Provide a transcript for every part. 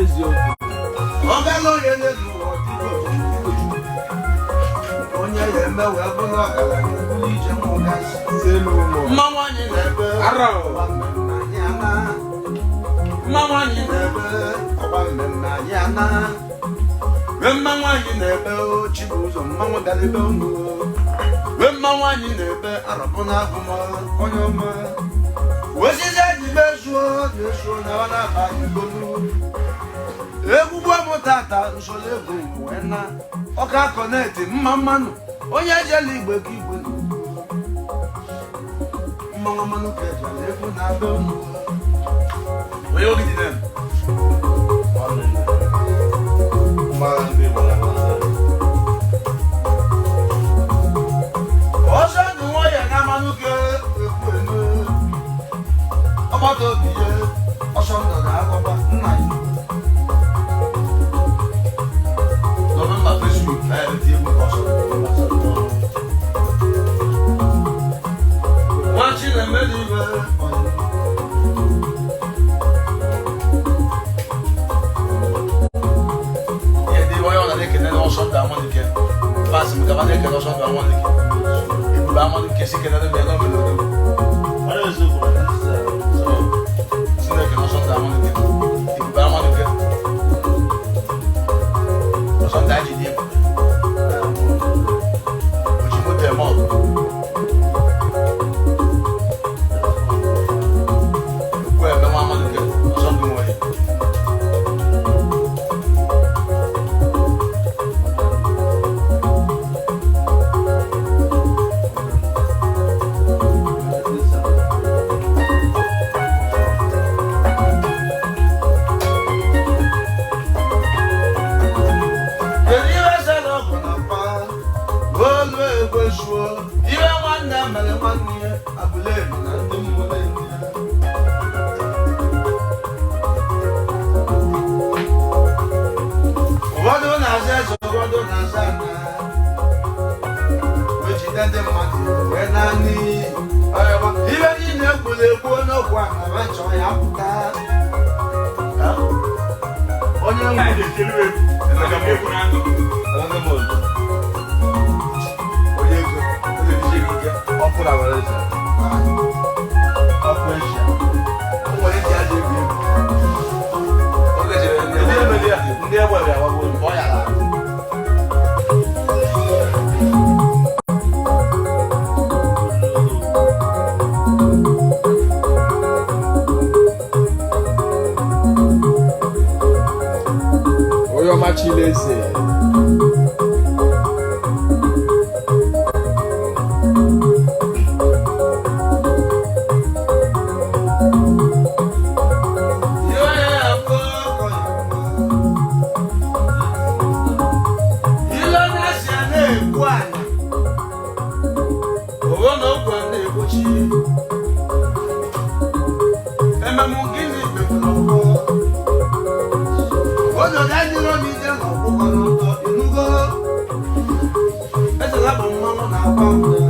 Eziokwu. Ọ gaghị onye na-ezu ụwa ọdịgo onye ya eme wee bụrụ ọgaranya bụrụ ije nwụgasị. Say no more. Mmanwụ anyị na-ebe Arọ. ọgba mmemme anyị ana. Mmanwụ anyị na-ebe ọgba mmemme anyị ana. Wee mmanwụ anyị na-ebe o Chibụzọ, mmanwụ bịara ebe unu o. Wee mmanwụ anyị na-ebe arọpụ na agụma onye ọma. Osisi eji mezuo na-ezuo na ọ na-aba anyị golu. Egwugwu m tata nsoro egwu wee na ọka kọneti mma mmanụ onye ejela igbe ka igwe na mmanwụ mmanụ ka ejela egwu na-abịa unu. Onye ogidi na Mmadụ ndị Igbo na-akpọ. Ọsọ ndụ nwayọ na mmanụ ka ekwu eme ọgbata obi ya ọsọ ndụ na-agbakwa nna ya. November first week na ya eti egwu ọsọ. Nwa Chinemere ibe onye. Ihe dị onye ọ na-ekene n'ọsọ ndụ amalike pasị m gaba na-ekene ọsọ ndụ amalike ebube amalike si kenere m ya n'obere odogwu. Ọ na-eziokwu na ndị So, Chineke n'ọsọ ndụ amalike ebube amalike ọsọ ndụ anyị ji dị ebube oji moto eme ọgụ ekwu eme nwa amalike ọsọ ndụ nwere. Kedu ihe sere ọgụ na mpa olu egwezuo ihe nwanne mere nwanne ya abụla ebu na ndị mmụọ na-enye ya. Ụfọdụ na-aza eze, ụfọdụ na-aza ana, wee jide ndị mmadụ wee naa n'iyi. Ihe niile ekwuru ekwu n'okwu a na chọọ ya pụta. Onye nwe onye ego onye ejiri ike Ọkụ na Malaysia. Ọkụ Asia. O nwere iji aja egwu egwu oge jere Ndị emeli ya, ndị egbe bịa gbagbo unu. ọ yara ahụ. Onye ọma Chileze. Ile na-esi a na-egbu ala owo na ogwe na-egbochi ememe gịnị megburu ọgbọ onodo adịrọ m ije na ọgbụgbọ n'ọtọ inugo ezela bụ mmanwụ na-agba ụda.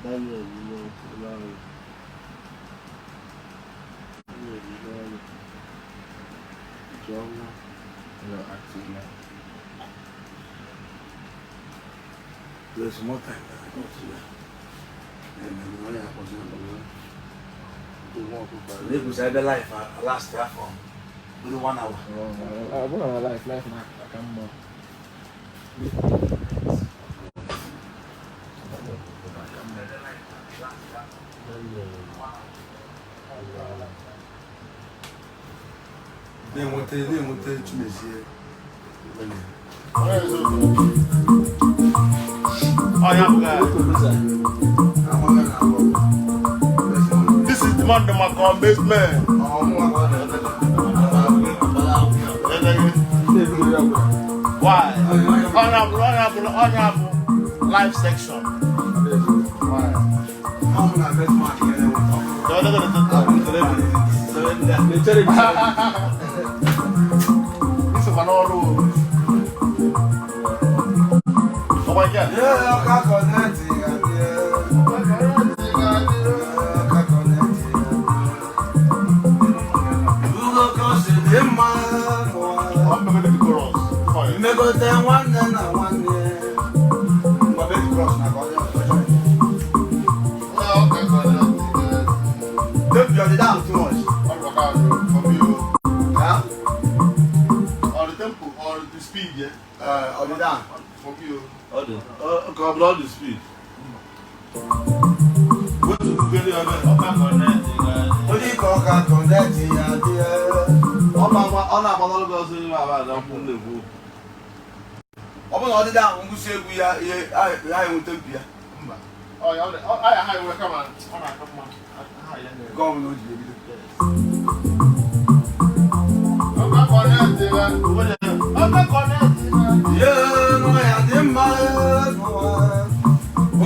Daniel Ilory. Daniel Ilory. Ijeọma. No, active now. There's more time than I got to Lagos ebe life last ya for only one hour. Ọ bụrụ na life life na aka mma. Na-enweta na-enweta Chimezie. Ọnya bụ guy. This is the man that my amazed man. Why? Honorable live section. Why? This is an all. Oh my God. I'm going to chorus. Mmegote nwanne na nwanne mgbe cross na ka ọ dị ọjọọ. Don't jot it down too much. Huh? Or the tempo or the speed, yeah. Ọ dị down. For me, Ọ dị. Ka ọ bụla ọ dị speed. Wetu kukere ya bịa. Onye ka ọ ka kọnetị ya dị. Ọ na-agbalọrọ gị ọsọ n'ime aba ada nkwụ na-ekwu. Ọ bụrụ na ọ dị down, ngwụsị egwu ya ihe ya enweta mpi ya. Mba. Oh, yeah, I will come on. Nke ọ bụla o ji ebido. Ye nọ ya dị mma n'ụwa.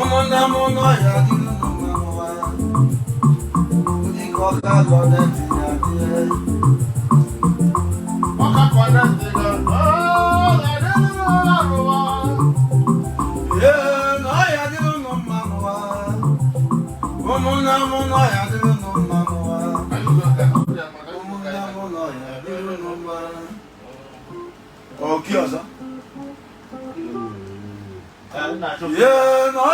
Ụmụnne m nọ ya dị mma n'ụwa. Onye ka ọ ka kọnetị ya dị. Ye nọ ya dị mma n'ụwa. Ụmụnne m nọ ya dị mma n'ụwa. Ụmụnne m nọ ya dị mma. Oke ọzọ. Ye nọ